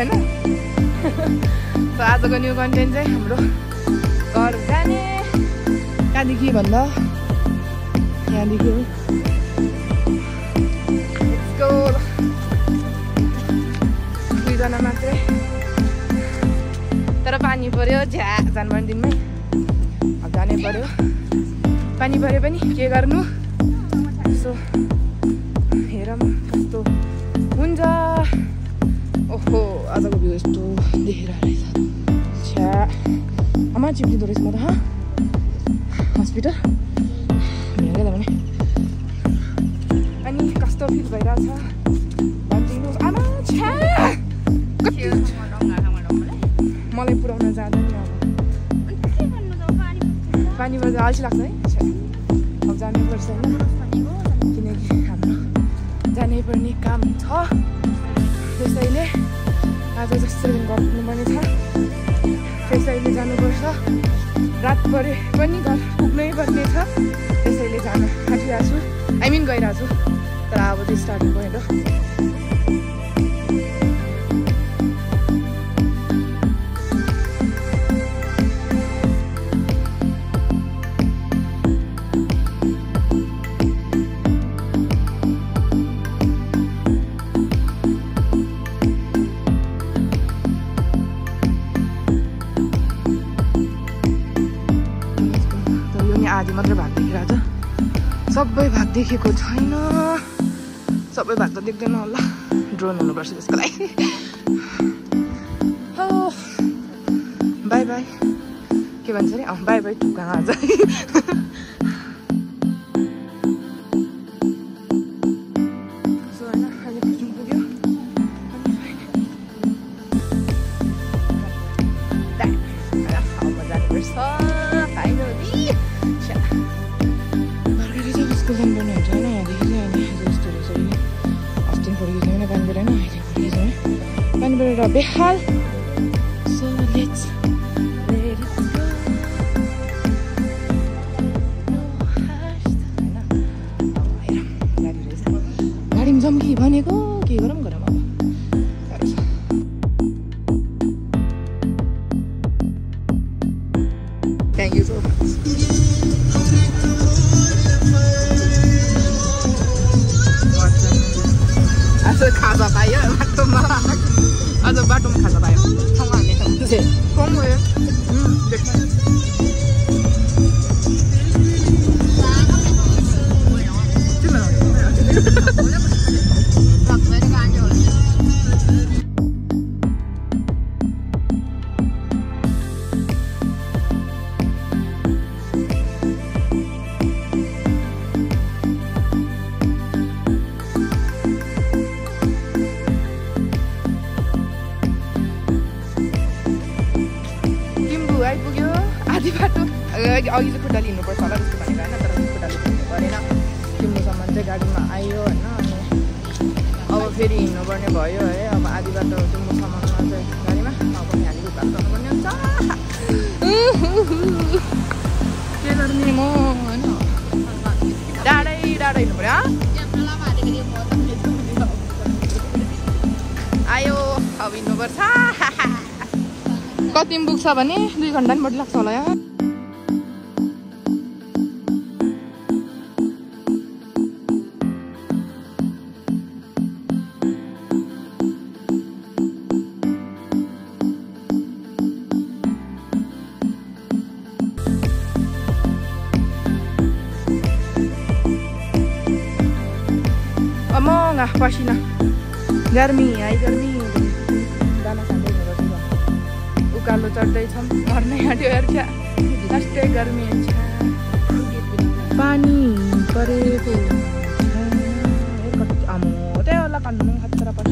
हैन आजको new content चाहिँ हाम्रो घर जाने कहाँदेखि भन्दा यहाँदेखि दुईजना मात्रै तर पानी पर्यो जानुपर्ने दिनमै अब जानै पर्यो पानी पर्यो पनि के गर्नु यसो हेरौँ कस्तो हुन्छ ओहो आजको भ्यू यस्तो देखेर रहेछ छ्या आमा चिप्लिँदो रहेछ म त हस्पिटल हेरेर भने अनि कस्तो फिल भइरहेछ भनिदिनुहोस् आमा छ्या मलाई पुऱ्याउन जाँदा नि अब पानी पर्दा अल्छी लाग्छ है अब जानै पर्छ होइन किनकि हाम्रो जानै पर्ने काम छ त्यसैले आज जसरी गर्नुपर्ने छ त्यसैले जानुपर्छ रात परे पनि घर पुग्नै पर्ने छ त्यसैले जान आँटिरहेको छु गइरहेको छु तर अब त्यो स्टार्टिङ पोइन्ट हो आधी मात्र भाग देखिरहेको छ सबै भाग देखेको छैन सबै भाग त देख्दैन होला ड्रोन हुनुपर्छ त्यसको लागि हो बाई बाई के भन्छ अरे बाई बाई टुक्का आज बेहाल so let's let it go गाडीमा जाउँ कि भनेको के गरौँ अब थ्याङ्क यू सो मच आज खाजा पायो बाटोमा आज बाटोमा खाजा पायो ठाउँमा हाल्ने ठाउँ कम भयो आइपुग्यो आधी बाटो अघि चाहिँ खुट्टा लिनुपर्छ होला जस्तो भनेको होइन तर खुट्टा लिनु परेन तिम्रोसम्म चाहिँ गाडीमा आयो होइन अनि अब फेरि हिँड्नुपर्ने भयो है अब आधी बाटो तिम्रोसम्ममा चाहिँ गाडीमा अब यहाँदेखि उता गर्नुपर्ने हुन्छ के गर्ने म होइन टाढै टाढै हिँड्नु पऱ्यो आयो अब हिँड्नुपर्छ कति पुग्छ भने 2 घन्टा नि बढी लाग्छ होला यहाँ अमंगा पसिना गर्मी आई गर्मी दाना खाँदै उकालो चढ्दैछौँ मर्नै आँट्यो यार क्या यस्तै गर्मी छ पानी परेको आमो त्यही होला कान्नु खतरा पर्छ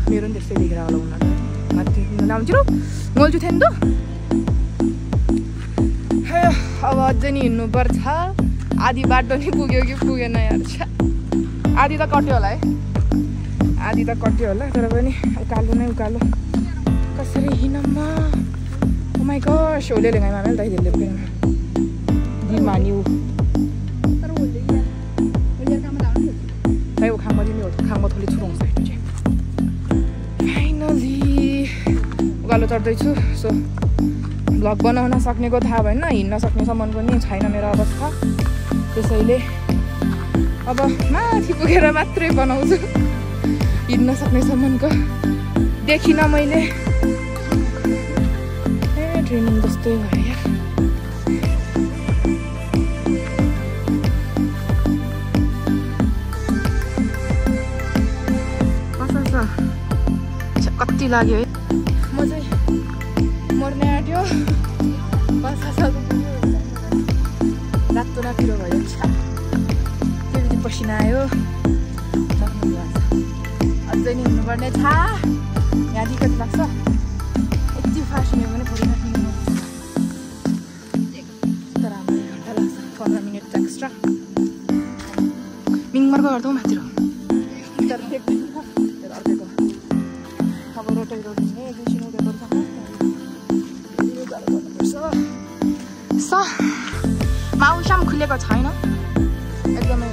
मेरो नि त्यस्तै देखेर होला उनीहरू माथि नाम छिरो गोल्छु थिएन त अब अझै नि हिँड्नुपर्छ आधी बाटो नि पुग्यो कि पुगेन यार आधी त कट्यो होला है आधी त कट्यो होला तर पनि उकालो नै उकालो कसरी हिँडम्मा ओ माय गॉश ओले ले गाइमा मैले दाइले लेप्के दि मानिउ तर ओले काम दाउ दाइ ओ खाममा दिने हो खाममा थोली छुरोङ साइड चाहिँ फाइनल उकालो चढ्दैछु। सो भ्लग बनाउन सक्नेको थाहा भएन, हिँड्न सक्नेसम्म पनि छैन मेरो अवस्था। त्यसैले अब माथि पुगेर मात्रै बनाउँछु। हिँड्न सक्नेसम्मको देखिनँ मैले। ट्रेनिङ जस्तै भयो यार। कति लाग्यो है। म चाहिँ मर्ने आँट्यो। रातो रातिरो भयो। त्यो पसिना आयो। अझै नि हुनुपर्ने छ। यहाँ दिक्कत लाग्छ। यति फास्ट हिँड्यो भने भोलि राति तर हाम्रो घन्टा लाग्छ 15 मिनट एक्स्ट्रा। मिङमर्को गर्दा माथि तर देख्दैन अर्को अब रोटै रोटी नै एकछिन उयो गर्नुपर्छ। माउसाम खुलेको छैन एकदमै।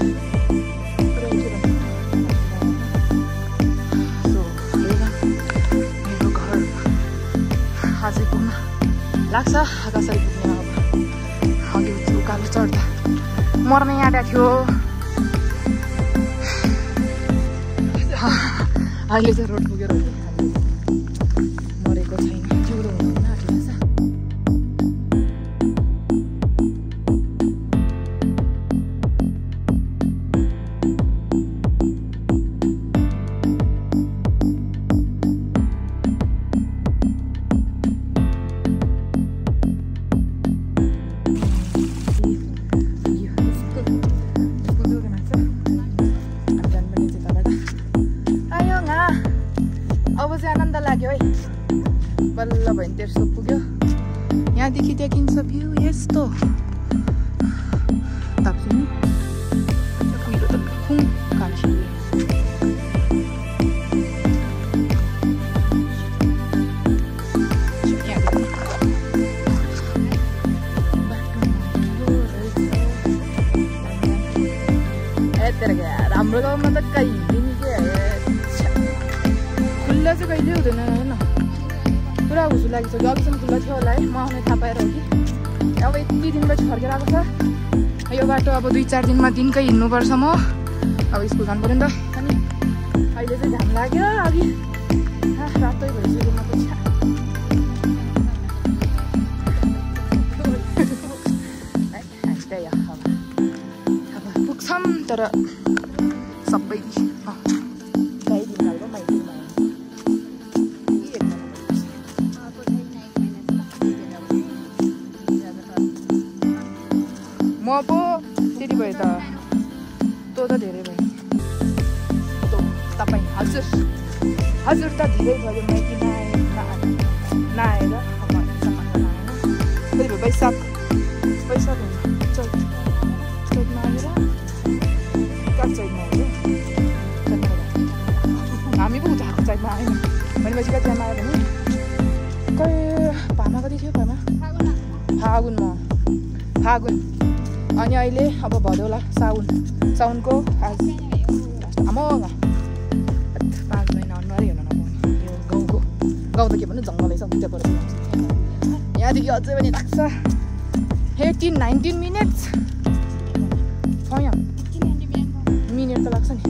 मेरो घर आजै पुग्न लाग्छ। आकाशै पुग्ने अब अघि उकालो चढ्दा मर्ने आँटा थियो। अहिले चाहिँ रोड पुगेर मरेको छैन। जिउरो हुनुहुन्न आँटिरहेछ। अब चाहिँ आनन्द लाग्यो है। बल्ल भयो नि तेर्सो पुग्यो। यहाँदेखि देखिन्छ भ्यू यस्तो। ताप्छु नि कुहिरो त खुङ कान्छीले। हाम्रो गाउँमा त कहिले खुल्ला चाहिँ कहिले हुँदैन होइन। पुरा हुसु लागिसक्यो। अघिसम्म खुल्ला थियो होला है, म आउने थाहा पाएर हो कि। अब यति दिनपछि फर्केर आएको छ। यो बाटो अब 2-4 दिनमा दिनकै हिँड्नुपर्छ म। अब स्कुल जानु पऱ्यो नि त। अनि अहिले चाहिँ घाम लाग्यो। अघि रातै भइसक्यो। म त अब पुग्छौँ तर सबै म पो त्यति भयो त। तँ त धेरै भयो। तपाईँ हजुर हजुर त धेरै भयो। माइती नआएर भयो वैशाख चैतमा आएर चैतमा आयो। हामी पो उठाएको चैतमा आएन भनेपछि कतिमा आयो भने भामा कति थियो? भामा फागुन अनि अहिले अब भदौला साउनको आज आमोगा 5 महिना अनुहारै हेर्न नपाउने। यो गाउँ त के भन्नु जङ्गलै छ। दुईटा पर्छ यहाँदेखि अझै पनि लाग्छ 18-19 मिनट्स। मिनट त लाग्छ नि।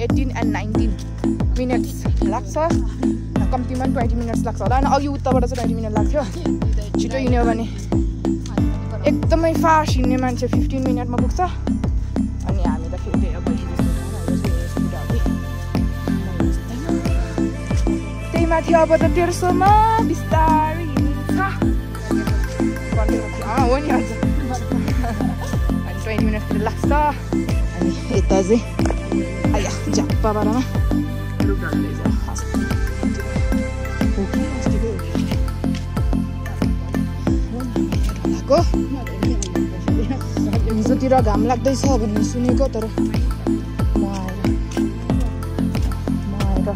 18 and 19 मिनट्स लाग्छ। कम्तीमा 20 मिनट्स लाग्छ होला। अनि अघि उताबाट चाहिँ 20 मिनट लाग्थ्यो। छिटो हिँड्यो भने एकदमै फास्ट हिँड्ने मान्छे 15 मिनटमा पुग्छ। अनि हामी त फेरि त्यही माथि अब त 1300मा बिस्तारै हिँड्छ। हो नि हजुर। अनि 20 मिनट लाग्छ। अनि यता चाहिँ आया झ्याप्पा बाह्रमा हिजोतिर घाम लाग्दैछ भन्ने सुनेको। तर म आएर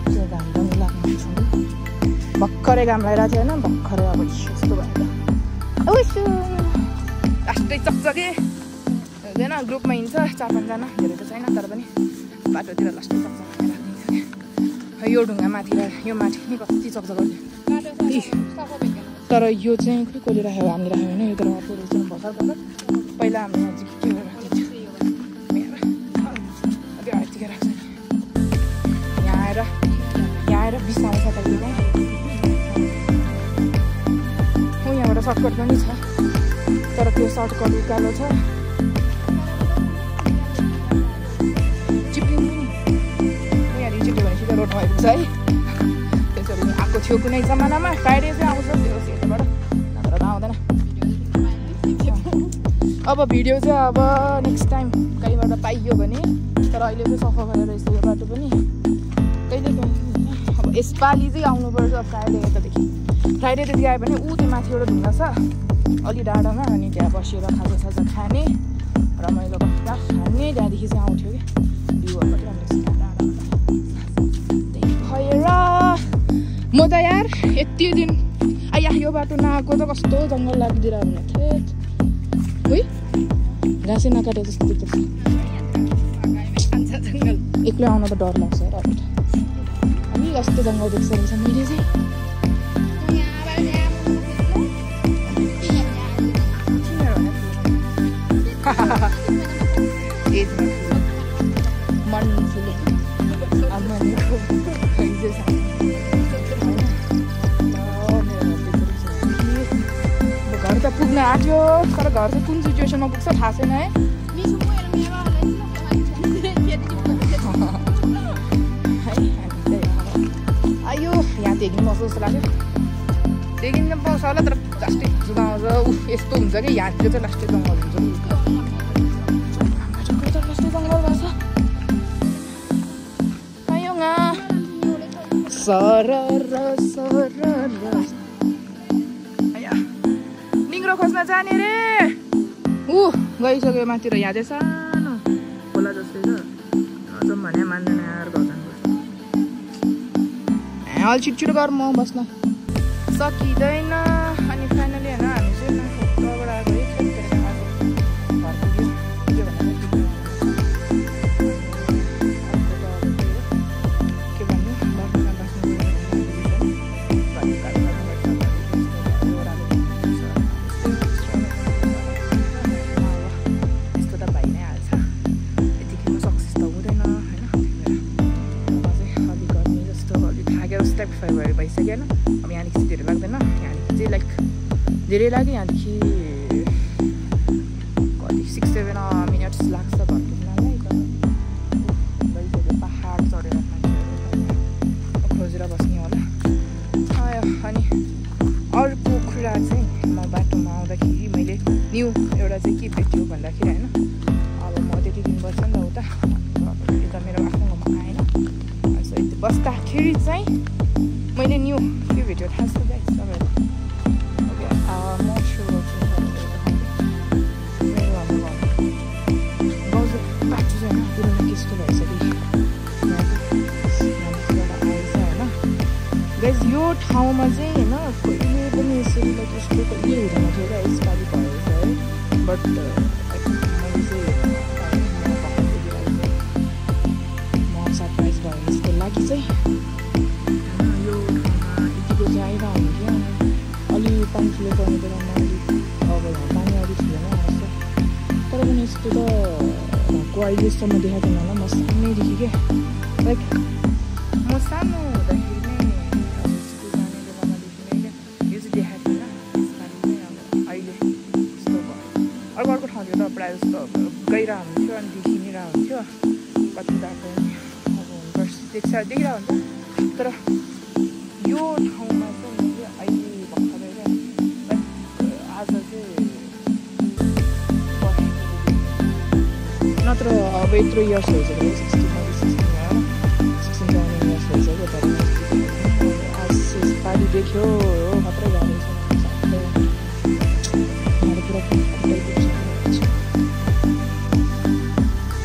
त्यो घाम पनि लाग्नु छैन। भर्खरै घाम लगाइरहेको थियो होइन। भर्खरै अब यस्तो भएर लास्टै चकचके हुँदैन। ग्रुपमा हिँड्छ 4-5 जना, धेरै त छैन तर पनि बाटोतिर लास्टै चकचके राखिदिन्छ क्या। यो ढुङ्गा माथि यो माथि नि कति चकचक गर्ने तर यो चाहिँ खोइ कसले राख्यो हामीले राख्यो होइन यो त भर्खर पहिला हामीले चाहिँ के राख्थ्यो त्यो यतिकै राख्छ नि यहाँ आएर बिसाउँछ तपाईँले हो यहाँबाट सर्टकट पनि छ तर त्यो सर्टकट उकालो छ चिप्लिनु नि यहाँनिर चिप्ल्यो भने सिधा रोडमा आइपुग्छ है त्यसरी आएको थियो कुनै जमानामा फ्राइडे चाहिँ आउँछ त्यो सेटबाट नभएर त आउँदैन अब भिडियो चाहिँ अब नेक्स्ट टाइम कहीँबाट पाइयो भने तर अहिले चाहिँ सफा गरेर रहेछ यो बाटो पनि कहिले अब यसपालि चाहिँ आउनुपर्छ फ्राइडे यतादेखि फ्राइडे त्यति आयो भने ऊ त्यो माथि एउटा ढुङ्गा छ अलि डाँडामा अनि त्यहाँ बसेर खाजासाजा खाने रमाइलो गफ खाने त्यहाँदेखि चाहिँ आउँथ्यो कि भ्यूहरू पनि राम्रो डाँडामा त्यही भएर म त यार यति दिन यो बाटो नआएको त कस्तो जङ्गल लागिदिएर भने थिएँ है घाँसै नकाटे जस्तो देख्दैछ एक्लै आउन त डर लाग्छ र अनि कस्तो जङ्गल देख्छ रहेछ मैले चाहिँ घर त पुग्न आँट्यो तर घर चाहिँ कुन सिचुएसनमा पुग्छ थाहा छैन है आयो यहाँ देखिनु पर्छ जस्तो लाग्यो देखिन त पाउँछ होला तर प्लास्टिक जुगाउँछ यस्तो हुन्छ कि यहाँतिर चाहिँ प्लास्टिक जङ्गल हुन्छ प्लास्टिक जङ्गल भएछ आयो सर निङ्ग्रो खोज्न जाने रे गइसक्यो माथि र यहाँ चाहिँ सानो खोला जस्तै छ नजाउँ भने मान्दैन यार घर जानुपर्छ अलि छिटो गर म बस्न सकिँदैन अनि फाइनली होइन हामी चाहिँ तबाट आएको भइसक्यो अब यहाँदेखि चाहिँ धेरै लाग्दैन यहाँदेखि चाहिँ लाइक धेरै लाग्यो यहाँदेखि कति 6-7 मिनट्स लाग्छ घर पुग्नलाई तर भइसक्यो पहाड चढेर मान्छेहरू खोजेर बस्ने होला आयो अनि अर्को कुरा चाहिँ म बाटोमा आउँदाखेरि मैले न्यू एउटा चाहिँ के भेट्यो भन्दाखेरि होइन अब म त्यति दिन बस्छ नि त उता यता मेरो आफ्नो घरमा आएन सो यति बस्दाखेरि चाहिँ मैले न्यू के भेट्यो थाहा छ गाइस तपाईँहरू ओके म सुरु गर्छु मेरो हाम्रो गाउँ चाहिँ बाटो चाहिँ होइन पुरानो त्यस्तो भएछ कि आएछ होइन गाइस यो ठाउँमा चाहिँ होइन कहिले पनि यसरी लाइक यस्तो कहिले हुँदैन थियो क्या यसपालि भएछ है बट मैले चाहिँ म सरप्राइज भयो जस्तो लागि चाहिँ पानी ठुलो पर्ने बेलामा अलिक अब पानी अलिक थिएन जस्तो तर पनि यस्तो त भएको अहिलेसम्म देखाएको थिएन होला म सानैदेखि क्या लाइक म सानो हुँदाखेरि नै स्कुल जाने बेलामादेखि नै क्या यो चाहिँ देखाएको थिएन यसपालि नै अब अहिले यस्तो भयो अर्को ठाउँतिर त प्रायः जस्तो गइरहेको हुन्थ्यो अनि देखिरहेको हुन्थ्यो कति गएको अब हुनुपर्छ देखिरहेको हुन्छ तर यो ठाउँमा चाहिँ नत्र अब यत्रो इयर्स भइसक्यो 16 इयर्स भइसक्यो तर आज यसपालि देख्यो हो मात्रै जाँदैछ पुरा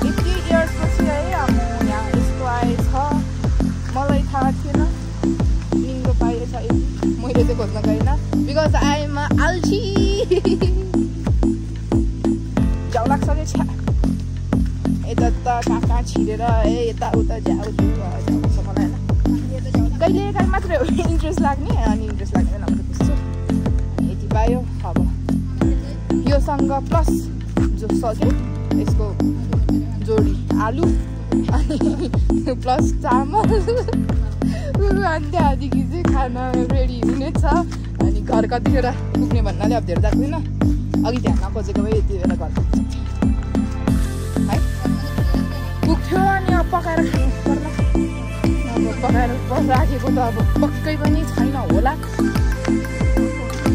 यति इयर्स पछि है अब यहाँ यस्तो आएछ मलाई थाहा थिएन निङ्गो पाएछ मैले चाहिँ खोज्न गएन बिकज आएमा अल्छी जाउ लाग्छ कि छ्या यता कहाँ छिरेर यताउता जाउँछु मलाई होइन कहिलेकाहीँ मात्रै हो इन्ट्रेस्ट लाग्ने अनि इन्ट्रेस्ट लाग्ने बेलामा त बुझ्छु यति पायो अब योसँग प्लस जो सक्यो यसको जोडी आलु अनि प्लस चामल अनि त्यहाँदेखि चाहिँ खाना रेडी हुनेछ अनि घर कतिखेर पुग्ने भन्नाले अब धेरै जाँदैन अघि ध्यान नखोजेको भए यति बेला घर पुग्छ है पुग्थ्यो अनि अब पकाएर खानु पर्ला अब पकाएर राखेको त अब पक्कै पनि छैन होला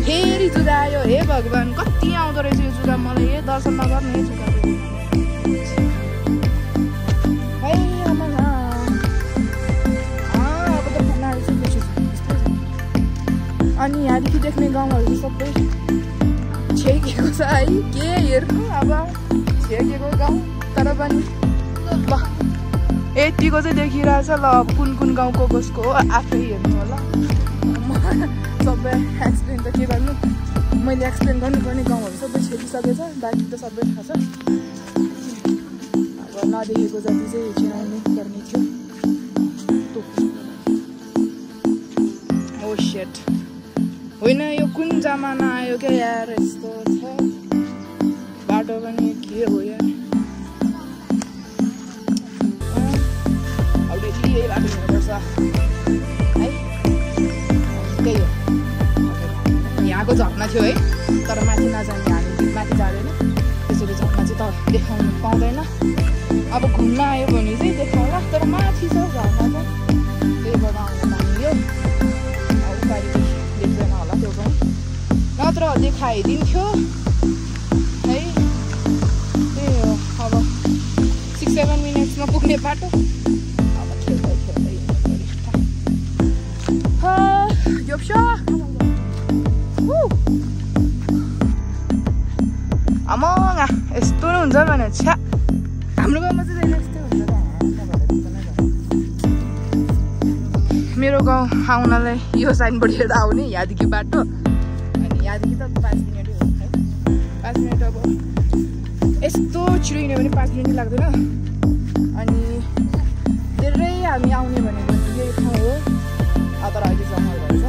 फेरि जुगा आयो हे भगवान् कति आउँदो रहेछ यो जुगा मलाई हे दर्शन नगर्ने जुगा अनि यहाँदेखि देख्ने गाउँहरू सबै छेकेको छ है के हेर्नु अब छेकेको गाउँ तर पनि यतिको चाहिँ देखिरहेछ ल अब कुन गाउँको कसको हो आफै हेर्नु होला सबै एक्सप्लेन त के गर्नु मैले एक्सप्लेन गर्नुपर्ने गाउँहरू सबै छेकिसकेछ बाँकी त सबै थाहा छ अब नदेखेको जति चाहिँ चिनाउनु पर्ने थियो ओ सेट होइन यो कुन जमाना आयो क्या यार यस्तो छ बाटो पनि के हो यार अब डेली यही बाटो हिँड्नुपर्छ है त्यही हो यहाँको झर्ना थियो है तर माथि नजाने हामी माथि जाँदैन त्यसरी झर्ना चाहिँ त देखाउनु पाउँदैन अब घुम्न आयो भने चाहिँ देखाउला तर माथि छ झर्ना चाहिँ त्यही भएर आउनु पाइयो नत्र देखाइदिन्थ्यो है त्यही हो अब 6-7 मिनट्समा पुग्ने बाटो अब खेल्दै अमङ्गा यस्तो हुन्छ भने छ्या हाम्रो गाउँमा चाहिँ यस्तै हुन्छ मेरो गाउँ आउनलाई यो साइनबाट हेर्दा आउने यहाँदेखि बाटो यहाँदेखि त 5 मिनट हो है 5 मिनट अब यस्तो छिटो हिँड्यो भने 5 मिनट लाग्दैन अनि धेरै हामी आउने भनेको यही ठाउँ हो तर अहिले जङ्गल भएछ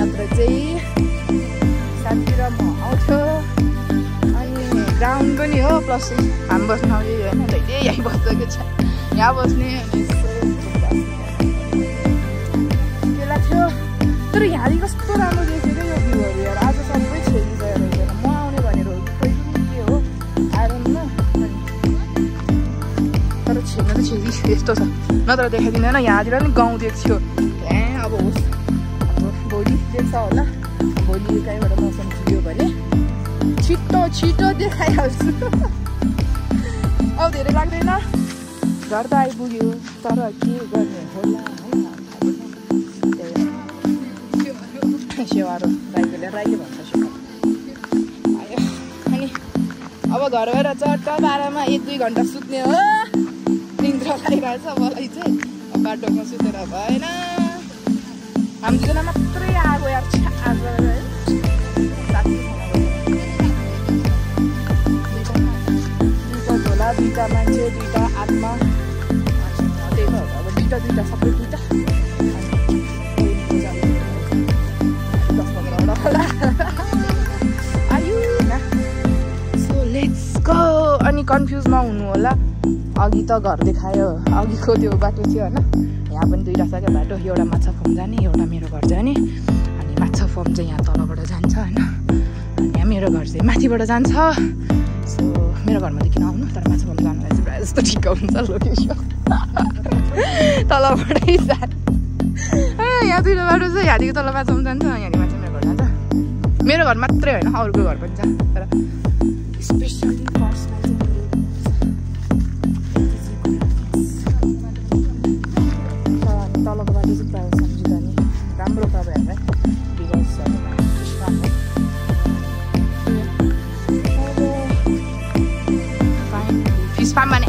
नत्र चाहिँ साथी र म आउँथ्यो अनि ग्राउन्ड पनि हो प्लस हामी बस्ने ठाउँ यही होइन धेरै यहीँ बसेको छ यहाँ बस्ने अनि के लाग्थ्यो तर यहाँदेखि कस्तो राम्रो देख्यो क्या यो भ्यूहरू यार आज सबै छेकिसकेर रहेछ म आउने भनेर हो कि के हो आएर न तर छेक्न त छेकिसक्यो यस्तो छ नत्र देखाइदिँदैन यहाँतिर नि गाउँ देख्थ्यो त्यहाँ अब होस् अब भोलि देख्छ होला भोलि कहीँबाट मौसम खुल्यो भने छिटो देखाइहाल्छु अब धेरै लाग्दैन घर त आइपुग्यो तर के गर्ने होला सेवारो राईले भन्छ सेवा आयो अनि अब घर गएर चट्ट 12मा 1-2 घन्टा सुत्ने हो निन्द्रा लागिरहेछ मलाई चाहिँ बाटोमा सुतेर भएन हामी दुईजना मात्रै आएको यार आज है दुईटा झोला 2टा मान्छे 2टा आत्मा त्यही भएर अब 2टा सबै 2टा अनि कन्फ्युज नहुनु होला अघि त घर देखायो अघिको त्यो बाटो थियो होइन यहाँ पनि 2टा छ क्या बाटो एउटा माछा फर्म जाने एउटा मेरो घर जाने अनि माछा फर्म चाहिँ यहाँ तलबाट जान्छ होइन अनि यहाँ मेरो घर चाहिँ माथिबाट जान्छ सो मेरो घरमा त किन आउनु तर माछा फर्म जानुलाई चाहिँ प्रायः जस्तो ठिक हुन्छ लोकेसन तलबाटै जाने यहाँ 2टा बाटो छ यहाँदेखि तल माछा फर्म जान्छ यहाँदेखि माछा मेरो घर जान्छ मेरो घर मात्रै होइन अरूको घर पनि छ तर स्पेसली तलको बाटो चाहिँ प्रायः सम्झिँदा नि राम्रो तपाईँहरूलाई बिकज फिस फार्म भने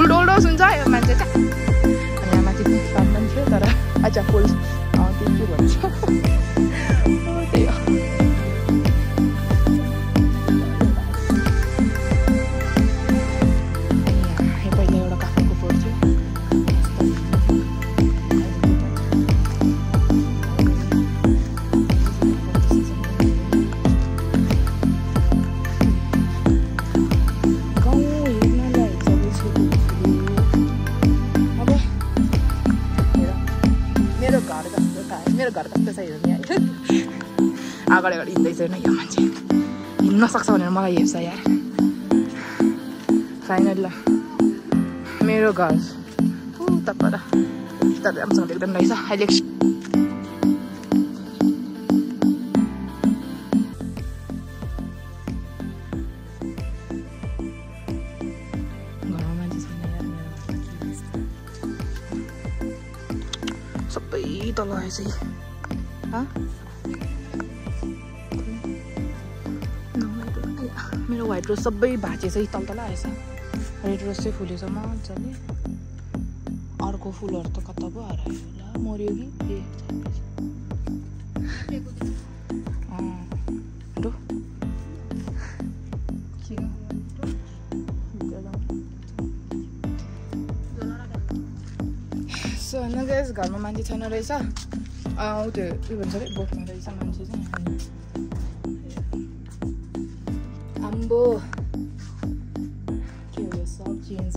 उल्टो हुन्छ यो मान्छे चाहिँ अनि यहाँ माथि फिस फार्म पनि थियो तर अच्छा फुल त्यो के भन्छ त्यही हो अगाडि अगाडि हिँड्दैछ होइन यो मान्छे हिँड्न सक्छ भनेर मलाई हेप्छ यार फाइनल ल मेरो घर उता पर तर राम्रोसँग देख्दैन रहेछ अहिले घरमा मान्छे छैन यार सबै तल आएछ मेरो व्हाइट रोज सबै भाँचेछ तल तल आएछ रेड रोज चाहिँ फुलेछ मजाले अर्को फुलहरू त कता पो हरायो होला मर्यो कि सो होइन गाइस घरमा मान्छे छैन रहेछ त्यो उयो भन्छ अरे बोटमा रहेछ मान्छे चाहिँ आम्बो के हो यो सब चेन्ज